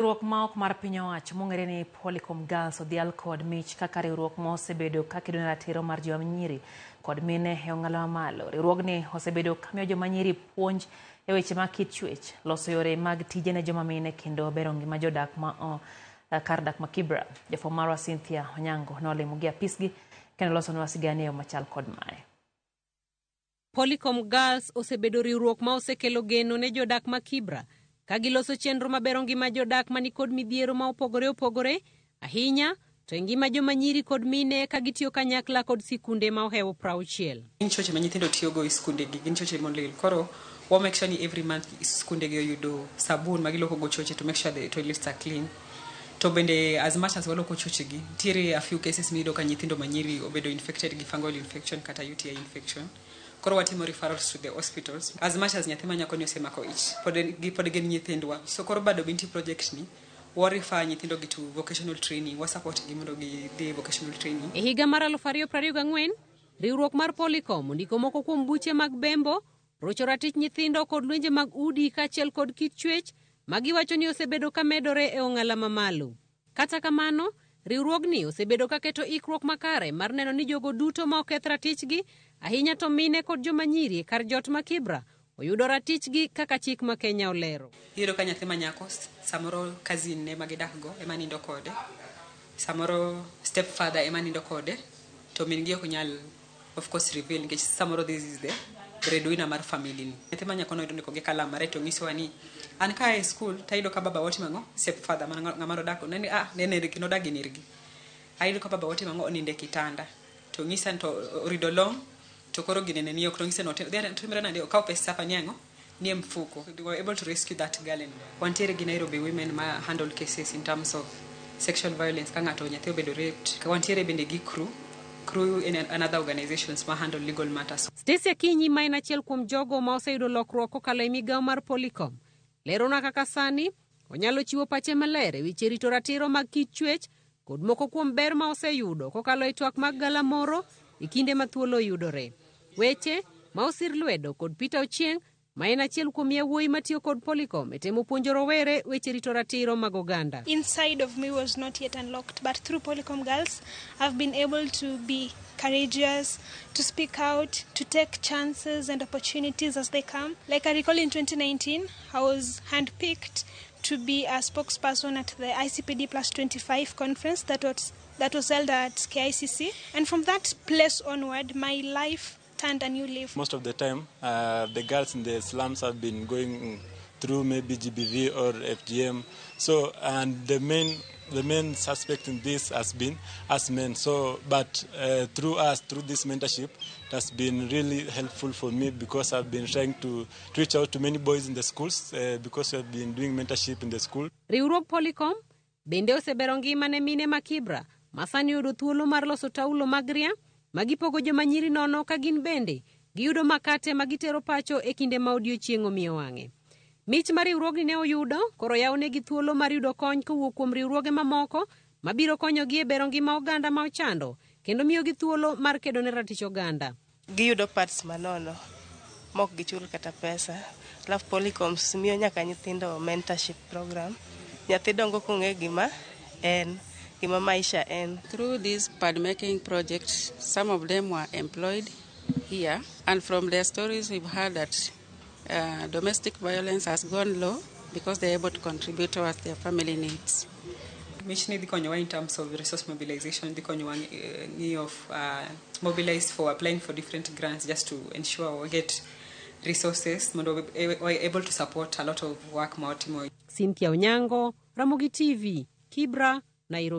Riwruok ma ok mar piny owacho mong'ere ni Polycom Girls odhial kod mich kaka riwruok ma osebedo kakedo ne ratiro mar joma nyiri kod mine e ong'ala mamalo. Riwruogni osebedo kamiyo joma nyiri puonj e weche mag kit chwech, loso yore mag tije ne joma mine kendo bero ngima jodak ma o kar dak ma Kibra. Jafwambo marwa Cynthia Onyango nolimo gi apisgi kendo losonwa sigana e yo machal kod mae. Polycom Girls osebedo riwruok ma osekelo geno ne jodak ma Kibra ka giloso chenro mabero ngima jodak manikod midhiero ma opogore opogore ahinya to e ngima joma nyiri kod mine ka gitiyo kanyakla kod sikunde ma ohewo 60. Gin choche ma nyithindo tiyogo e skunde gi gin choche molil. Koro wa make sure ni every month skunde gi oyudo sabun ma gilwoko go choche to make sure the toilets are clean. To bende as much as waloko choche gi, nitiere a few cases miyudo ka nyithindo manyiri obedo infected gi fungal infection kata UTI infection. Koro watimo referrals to the hospitals. As much as nyathi ma nyako ni osemako ich, pod gin nyithindwa. So koro Bado Binti project ni, wa refer nyithindo gi to vocational training, wa support gi mondo gidhi vocational training. E higa mar 2024, riwruok mar Polycom ondiko moko kuom buche mag bembo, rocho ratich nyithindo kod lwenje mag udi kaachiel kod kit chwech ma giwacho ni osebedo ka medore e ong'ala mamalo. Kata kamano, riwruogni osebedo ka keto ikruok makare mar neno ni jogo duto ma oketh ratichgi, ahinya to mine kod joma nyiri e kar jot ma Kibra, oyudo ratichgi kaka chik ma Kenya olero. Iyudo ka nyathi ma nyako samoro cousin ne ma gidak go ema nindo kode, samoro step father ema nindo kode, to min gi ok nyal of course reveal nikech samoro this is the breadwinner mar family ni. Nyathi ma nyako no yudo ndiko gi kalam mare to nyisowa ni an ka e school tayudo ka baba watimo ang'o, step father mana ng'ama nodak ne ah ne nergi nodak gi nergi. Ayudo ka baba watimo ang'o, onindo e kitanda. To ng'isa to orido long to koro ginene ni ok to ng'ise no timre nade okaw pes supper ni ang'o ni e mfuko. We were able to rescue that girl and wantiere gi Nairobi women ma handle cases in terms of sexual violence ka ng'ato nyathi obedo raped. Wantiere bende gi crew. Crew in another organizations ma handle legal matters. Stacy Akinyi ma en achiel kuom jogo ma oseyudo lokruok kokalo e migawo mar Polycom, lerona kaka sani onyalo chiwo pache maler e weche rito ratiro mag kit chwech kod moko kuom ber ma oseyudo kokalo e twak mag galamoro e kinde ma thuolo oyudore. Weche ma osir lwedo kod Peter Ochieng ma en achiel kuom yawuoyi matiyo kod Polycom e temo puonjo rowere weche rito ratiro mag oganda. Inside of me was not yet unlocked, but through Polycom Girls, I've been able to be courageous, to speak out, to take chances and opportunities as they come. Like I recall in 2019, I was handpicked to be a spokesperson at the ICPD Plus 25 conference that was held at KICC. And from that place onward, my life turned a new leaf. Most of the time, the girls in the slums have been going through maybe GBV or FGM. So, and the main suspect in this has been us men. So, but through us, through this mentorship, it has been really helpful for me because I've been trying to reach out to many boys in the schools because we have been doing mentorship in the school. Riwruog Polycom bende osebero ngima ne mine ma Kibra ma sani oyudo thuolo mar loso taulo mag ria ma gipogo joma nyiri nono ka gin bende giyudo makate ma gitero pacho e kinde ma odiechieng' omiyo wang'e. Mich ma riwruogni ne oyudo koro yawnegi thuolo mar yudo kony kowuok kuom riwruoge mamoko mabiro konyogi e bero ngima oganda ma ochando kendo miyogi thuolo mar kedo ne ratich oganda. Giyudo pads manono mok gichul kata pesa. Alafu Polycoms miyo nyaka nyithindo mentorship program. Nyathi dongo kong'e gima en, gima maisha en. Through this pad making project, some of them were employed here, and from their stories, we've heard that domestic violence has gone low because they're able to contribute towards their family needs. Michni dhi konyowa in terms of resource mobilization, dhi konyowa ng'iyo of mobilize for applying for different grants just to ensure we get resources mondo we are able to support a lot of work ma watimo. Cynthia Onyango, Ramogi TV, Kibra, Nairobi.